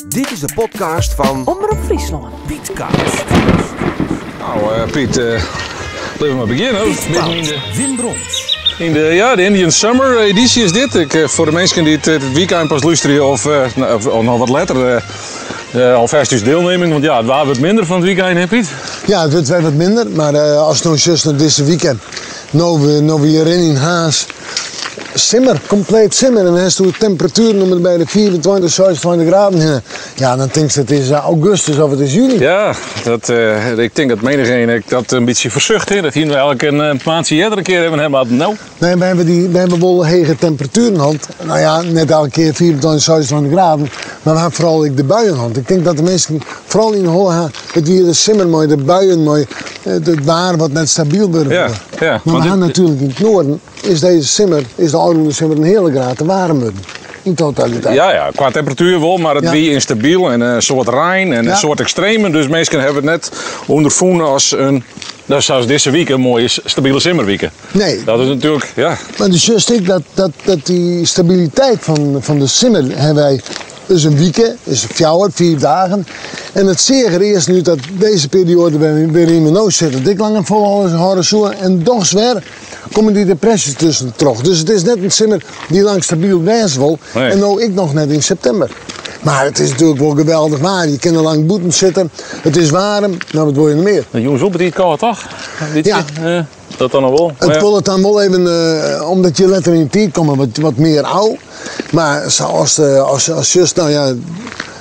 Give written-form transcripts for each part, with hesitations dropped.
Dit is de podcast fan Omrop Fryslân. Pietcast. Nou, eh, Piet, eh laten we maar beginnen. Midden in de, Wim Brons. in de, ja, de Indian Summer editie is dit. Ik, eh, voor de mensen die het, het weekend pas luisteren of, nou, of nog wat later, alvast dus deelneming. Want ja, het waren wat minder van het weekend, hè Piet? Ja, het wordt wel wat minder, maar als het nou juist naar deze weekend, nou we, nou we hierin in Haas, simmer, compleet simmer. En dan heeft de temperatuur om bij de 24, 26 graden heen. Ja, dan denk je het is augustus of het is juli. Ja, dat, ik denk dat menigeen ik dat een beetje verzucht. Hè. Dat hier we elke een maandje eerder een keer hebben hebben. Nou, Nee, we hebben, die, we hebben wel hege temperaturen gehad. Nou ja, net elke keer 24, 26 graden. Maar we hebben vooral ook de buien gehad. Ik denk dat de mensen, vooral in Holland, het weer de simmer mooi, de buien mooi, het waar wat net stabiel wordt. Ja, ja, Maar want we gaan dit- natuurlijk in het noorden, is deze simmer, is de oude simmer een hele graad te warm worden. In totaliteit. Ja, ja, qua temperatuur wel, maar het Ja. wie instabiel en een soort rein en een Ja. soort extreme. Dus mensen hebben het net ondervonden als een, dat is zoals deze week een mooie stabiele simmerweek. Nee. Dat is natuurlijk, ja. Maar dus juist ik dat, dat die stabiliteit van de simmer hebben wij dus een week, dus 4 dagen. En het zeker is nu dat deze periode weer in mijn neus zit. Dat ik lang en vol alles harde zo en toch weer komen die depressies tussen terug. Dus het is net een simmer die lang stabiel wezen wil. Nee. En nou ik nog net in september. Maar het is natuurlijk wel geweldig waar. Je kan er lang boeten zitten. Het is warm. Nou, wat wil je nog meer? De jongens op het koud, toch? Dit Ja. Dat dan nog wel. Het Maar ja. wil het dan wel even, omdat je letter in de tijd komt, wat meer oud. Maar zoals de, als, als just, nou ja,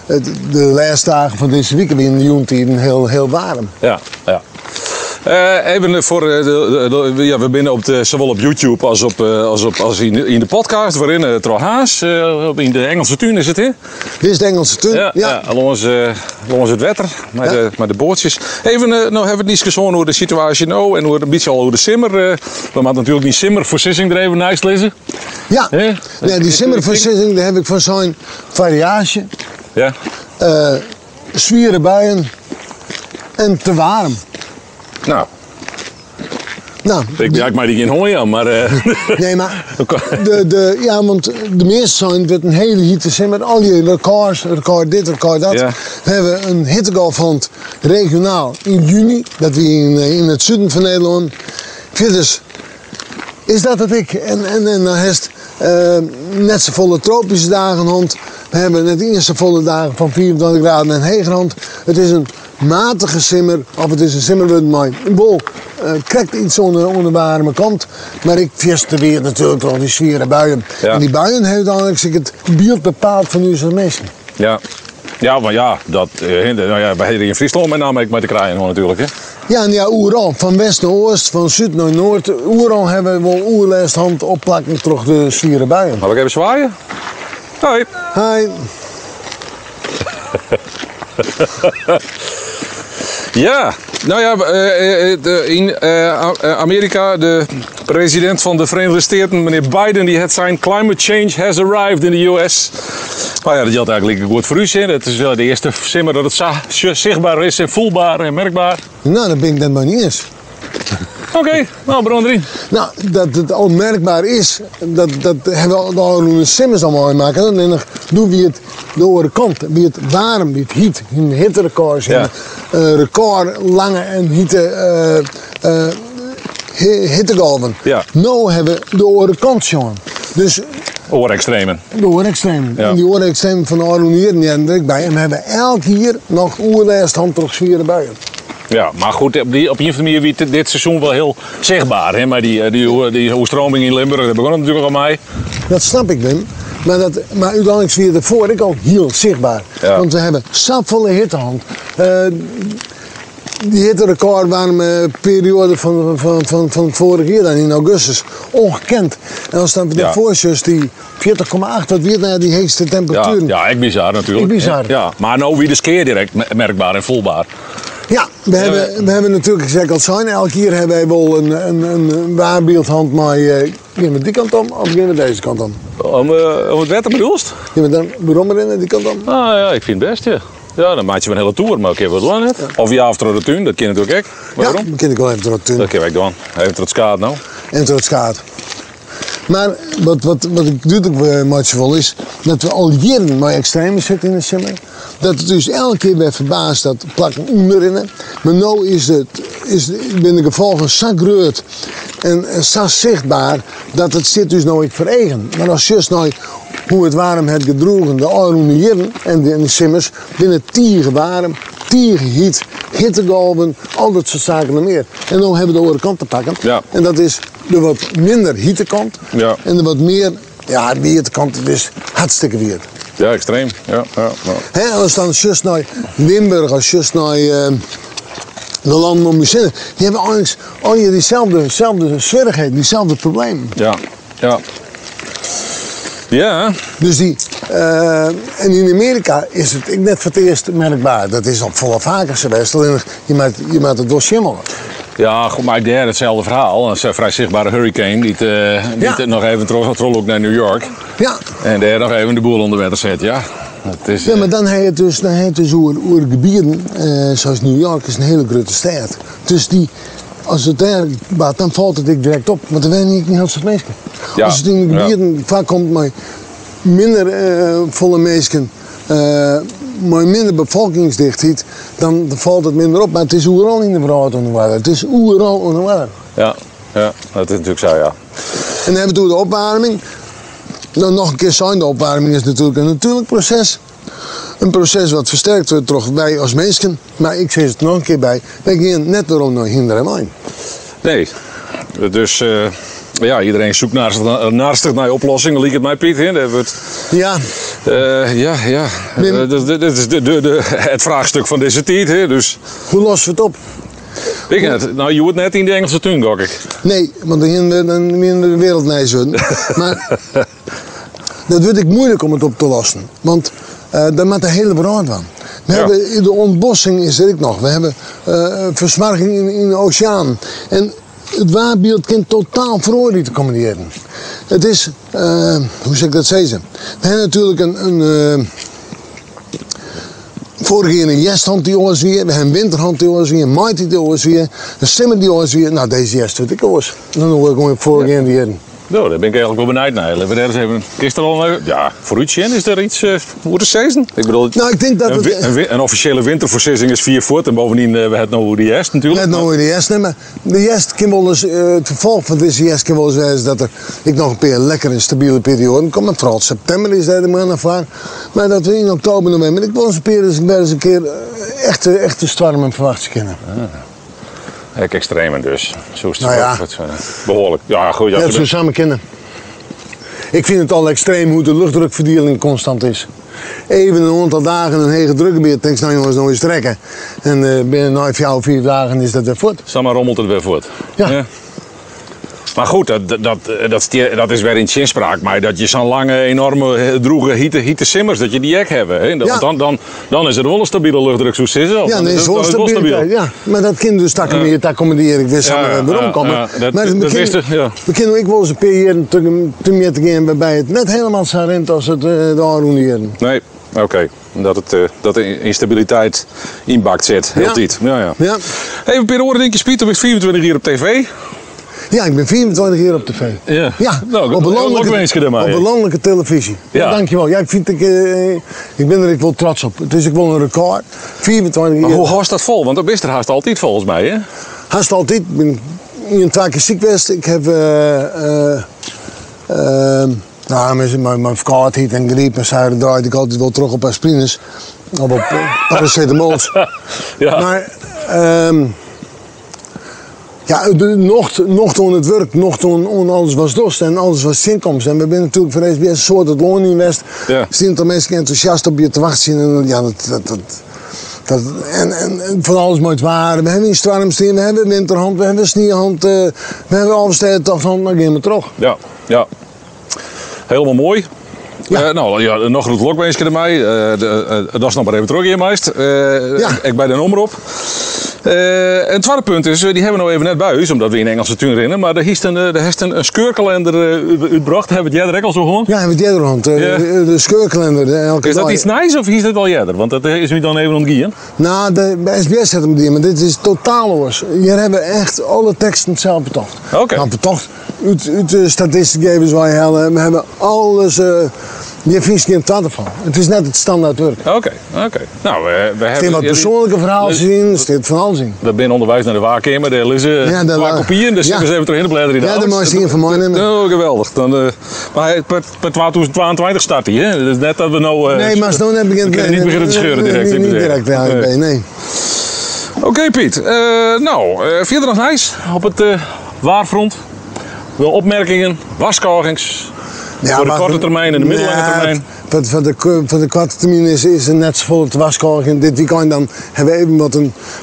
het, de laatste dagen van deze week in de juni heel, heel warm. Ja, ja. Even voor de, de, de, ja, we binnen op de, zowel op YouTube als, op, als, op, als in, in de podcast, waarin uh, Haas, in de Engelse tuin is het, hè? Dit is de Engelse tuin, Ja, ja. ja. Langs het wetter, met, Ja. de, met de bootjes. Even, nou hebben we het niet gezongen over de situatie nou en over een beetje al over de simmer. We moeten natuurlijk die simmerversissing er even naast lezen. Ja. Hè? Nee, die simmerversissing, daar heb ik van zo'n variage. Ja. Zwieren buien en te warm. Nou, Nou, ik, ja, ik maak die geen hooi aan, maar... Nee, maar Oké. de, ja, want de meeste zijn het een hele hitte simmer. Al die records, record dit, record dat. Ja. We hebben een hittegolf gehad regionaal in juni, dat we in het zuiden van Nederland. Verder is dat het ik. En dan heeft net zo volle tropische dagen gehad. We hebben net eerst zo volle dagen van 24 graden en heger gehad. Het is een matige simmer, of het is een simmer met een bol. Krijgt iets onder de warme kant. Maar ik viste weer natuurlijk wel die zwieren buien. Ja. En die buien heeft dan ik het beeld bepaald van uw mensen. Ja. Ja, maar ja, dat, nou ja, wij hier in Friesland met name met de kraaien hoor, natuurlijk. Hè? Ja, en ja, oeral. Van west naar oost, van zuid naar noord. Oeral hebben we wel oerlijst hand opplakken terug de zwieren buien. Zal ik even zwaaien? Hoi. Hi. Ja, nou ja, in Amerika, de president van de Verenigde Staten, meneer Biden, die het zijn climate change has arrived in de US. Maar ja, dat geldt eigenlijk goed voor u, hè. Het is wel de eerste simmer dat het zichtbaar is en voelbaar en merkbaar. Nou, dat ben ik net maar niet eens. Oké, nou, bron 3. Nou, dat het al merkbaar is, dat hebben we al de simmers allemaal in maken. En dan doen we het de andere kant. Wie het warm, wie het heat, in hitterecords, in, Ja. record lange en hitte, hittegolven. Ja. Nou hebben we de andere kant, jongen. Dus Oorextremen. de oorextremen. Ja. En die oorextremen van de Aronieren, die hebben er ook bij. En we hebben elk hier nog oerlijst hand terug zwieren buien. Ja, maar goed, op een of andere manier wie dit seizoen wel heel zichtbaar. Hè? Maar die overstroming in Limburg, dat begon natuurlijk al mij. Dat snap ik, Wim. Maar, maar uiteindelijk zie je ervoor ik al heel zichtbaar. Ja. Want we hebben sapvolle hittehand. Die hitterecord warme periode van vorig jaar dan in augustus. Ongekend. En als dan Ja. daarvoor is die 40,8, dat weer naar die heetste Ja, temperatuur. ja, echt bizar natuurlijk. Echt bizar. Ja, maar nou wie de skeer direct merkbaar en voelbaar. Ja, we hebben natuurlijk gezegd al zijn. Elk jaar hebben wij wel een waarbeeldhand, maar gaan we die kant om of gaan we deze kant om? Om het wetter bedoelst? Ja, maar dan waarom erin die kant om? Ah ja, ik vind het best, ja. Ja, dan maak je een hele tour, maar ik heb het lang net. Of ja, of door de tuin, dat kan natuurlijk ook. Waarom? Ja, dan kan ik wel even door de tuin. Dat kan ik doen. Even door het skaat nou. En door het skaat. Mar wat, wat, wat ik dúdlik meitsje wol is dat we al jierren mei ekstremen sitte yn de simmer. Dat it ús elke kear wer ferbaast dat plakken ûnderrinne. Mar no is it, is, binne de gefolgen sa grut en, en sa sichtber dat it sit ús no ek foar eagen. Mar as sjochst nei hoe it waarm hat gedroegen de ôfrûne jierren en de, en de simmers binne tige waarm, tige hyt, hittegolven, al dat soart saken en mear. En no hawwe we de oare kant te pakken. Ja. En dat is de wat minder hite kant Ja. en de wat mear, ja, de hite kant, it is hartstikke wiet. Ja, ekstreem. Ja, ja, ja. Hè, as dan sjochst nei Limburch, as sjochst nei de lannen om ús hinne, dy hawwe eins allegear dyselde, deselde swierrichheden, dyselde problemen. Ja, ja. Ja. Dus dy, en yn Amearika is it ek net foar it earst merkber. Dat is al folle faker sa west, allinnich je moat, je moat it wol sjen wolle. Ja, goed, mar dêr itselde ferhaal. In frij sichtbere hurricane dy't dy't noch even trochlûkt nei New York. Ja. En dêr noch even de boel ûnder wetter set, ja. Dat is, Ja, mar dan ha je it dus, dan ha je it dus oer, oer gebieten, sa as New York is in hiele grutte stêd. Dus dy, as it dêr bart, dan falt it ek direkt op, want der wenje ek in hiel soad minsken. Ja, As it yn ja. gebieten foarkomt mei minder folle minsken, mei minder befolkingsdichtheid, dan falt it minder op. Mar it is oeral yn de wrâld oan de oarder. It is oeral oan de oarder. Ja, ja, dat is natuerlik sa, ja. En dan hawwe we it oer de opwaarming. No, noch in kear sein, de opwaarming is natuerlik in natuerlik proses. In proses wat fersterkt wurdt troch wy as minsken. Mar ik sis it noch in kear by, wy gean net werom nei hynder en wein. Nee, dus ja, iedereen zoekt naastig naar oplossingen, liket my, Piet. Hè? Dêr wurdt, Ja. Ja, ja. Wim. Dat is it fraachstik fan dizze tiid. Hè? Dus... Hoe losse we it op? Ik net. No, hjoed net yn de Engelse tún, gok ik. Nee, want dan hienen we, dan wienen we wereldnijs wurden. Mar dat wurdt ek moeilik om it op te lossen. Want dan moat de hiele wrâld dwaan. We hawwe, de ûntbossing is der ek noch. We hawwe fersmoarging yn de oseanen. En it waarbyld kin totaal feroarje de kommende jierren. It is, hoe sil ik dat sizze? We hawwe natuerlik in foarich jier in hjerst hân dy't oars wie, we hawwe in winter hân dy't oars wie, in maitiid dy't oars wie, in simmer dy't oars wie. No, dizze hjerst wurdt ek oars dan de foargeande jierren. No, dêr bin ik eigenlik wol benijd nei. Litte we dêr ris even. Kinst der al even, ja, foarútsjen? Is der iets oer te sizzen? Ik bedoel, No, ik tink dat it in offisjele winterfoarsizzing is fier fuort en bovendien, we hawwe it no oer de hjerst natuerlik. Net no oer de hjerst, nee, mar de hjerst kin wolris, it ferfolch fan dizze hjerst kin wolris wêze dat der ek noch in pear lekkere stabile perioaden komme. Foaral septimber is dêr de moanne foar. Mar dat we yn oktober, novimber ek wolris in pear wer ris in kear echte, echte stoarmen ferwachtsje kinne. Ah. Ek ekstremen dus. Soest Nou ja. het, behoarlik. Ja, goed. Ja, Dat soe samar kinne. Ik fyn it al ekstreem hoe't de luchtdrukferdieling konstant is. Even in oantal dagen in hegedrukgebiet, tinkst no jonges, no is it rekke. En binnen nei fjouwer, fiif dagen is dat wer fuort. Samar rommelt it wer fuort. Ja. Ja. Mar goed, dat is wer yn tsjinspraak mei dat je sa'n lange, enorme, drûge, hite simmers, dat je dy ek hawwe. Hè? Ja. Want dan is der wol in stabile luchtdruk, soe sizze. Ja, dan is wol stabiliteit. Ja, mar dat kin dus takom jier, takommende jier ek wer samar wer weromkomme. Ja, dat, Mar dat wist ik, ja. we kinne ek wolris in pear jierren temjitte gean wêrby't it net helemaal sa rint as it de ôfrûne jierren. Nee, oké. Dat de ynstabiliteit ynbakt sit, hieltyd. Ja, ja. Ja. Even in pear oare dinkjes, Piet. Do bist 25 jier op TV. Ja, ik bin 25 jier op TV. Ja. Ja, No, op de landelijke, lokwinske dêrmei. op de landelijke televyzje. Ja. Ja, dankjewol. Ja, ik fyn it, ik bin der ek wol trots op. It is ek wol in rekôr. 25 Mar jier. hoe hâldst dat fol? Want do bist der hast altyd folgens my, hè? Hast altyd. Ik bin ien, twa kear siik west. Ik haw, no, mei ferkâldheid en gryp en sa draaide ik altyd wol troch op aspirines. Of op paracetamols. Ja. Mar, ja, de nocht oan it wurk, nocht oan alles watst dochst en alles watst tsjinkomst. En we binne natuerlik foar SBS in soad it lân yn west. Ja. Steane toch minsken entûsjast op je te wachtsjen. En, ja, dat, dat, dat, dat, en, en fan alles mei it waar. We hawwe in stoarm stean, we hawwe winter hân, we hawwe snie hân, we hawwe Alvestêdetocht hân, dan gean we troch. Ja, ja. Helemaal moai. Ja. No, ja, noch in lokwinske dermei. Dat is noch mar even trochgean meist. Ja. Ek by de omrop. En it twadde punt is, dy hawwe we no even net by ús, omdat we yn Engelse tún rinne, mar dêr hiest in, dêr hast in skeurkalinder útbrocht, hawwe we it earder ek al sa hân. Ja, hawwe we it earder hân. De skeurkalinder, elke Is dat dei. iets nijs of hiest dat al earder? Want dat is my dan even ûntgien. No, de SBS hat him dien, mar dit is totaal oars. Hjir hawwe we echt alle teksten sels betocht. Oké. No, betocht út de statistykgegevens wei helle. We hawwe alles, hjir fynst gjin twadde fan. It is net it standaard wurk. Oké, oké. No, we Der hawwe stean wat persoanlike ferhaaltsjes yn, der stiet fan alles yn. We binne ûnderweis nei de waarkeamer, dêr lizze Ja, daar twa la- kopieën, dus Ja. sille we even trochhinne blêderje. Ja, dêr meist ien fan meinimme. Oh, geweldich. Dan, mar hy, per 2022 start hy, hè? Dus net dat we no... Nee, mar ast no net begjint... We kinne net begjinne te scheuren direkt, Nee, ik niet bedoel. direct, ja, Nee. nee. nee. Oké, Piet. No, fierder noch nijs op it waarfront? Wel opmerkingen, warskôgings Ja, foar de maar- koarte termyn en de middellange Ja, termyn? Foar de koarte termyn is der net safolle te warskôgjen. Dit wykein dan hawwe we even wat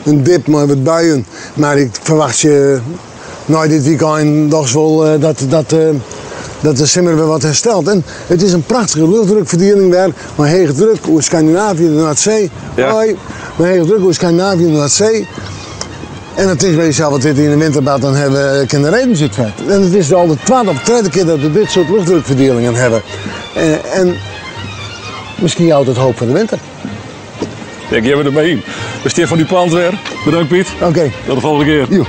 in dip mei wat buien. Mar ik ferwachtsje nei dit wykein dochs wol dat de simmer wer wat herstelt. En it is in prachtige luchtdrukferdieling wer, mei hege druk oer Skandinavië en de Noardsee. Ja. Hoi, mei hege druk oer Skandinavië en de Noardsee. En dan tink ik by jesels, wat dit yn de winter bart, dan hawwe we kin de redens útfet. En it is al de twadde of tredde kear dat we dit soart luchtdrukferdielingen hawwe. En miskien jout it hoop foar de winter. Dêr gean we dermei yn. We stean fan dy plant wer. Bedankt Piet. Oké. Tot de folgjende kear. Joe.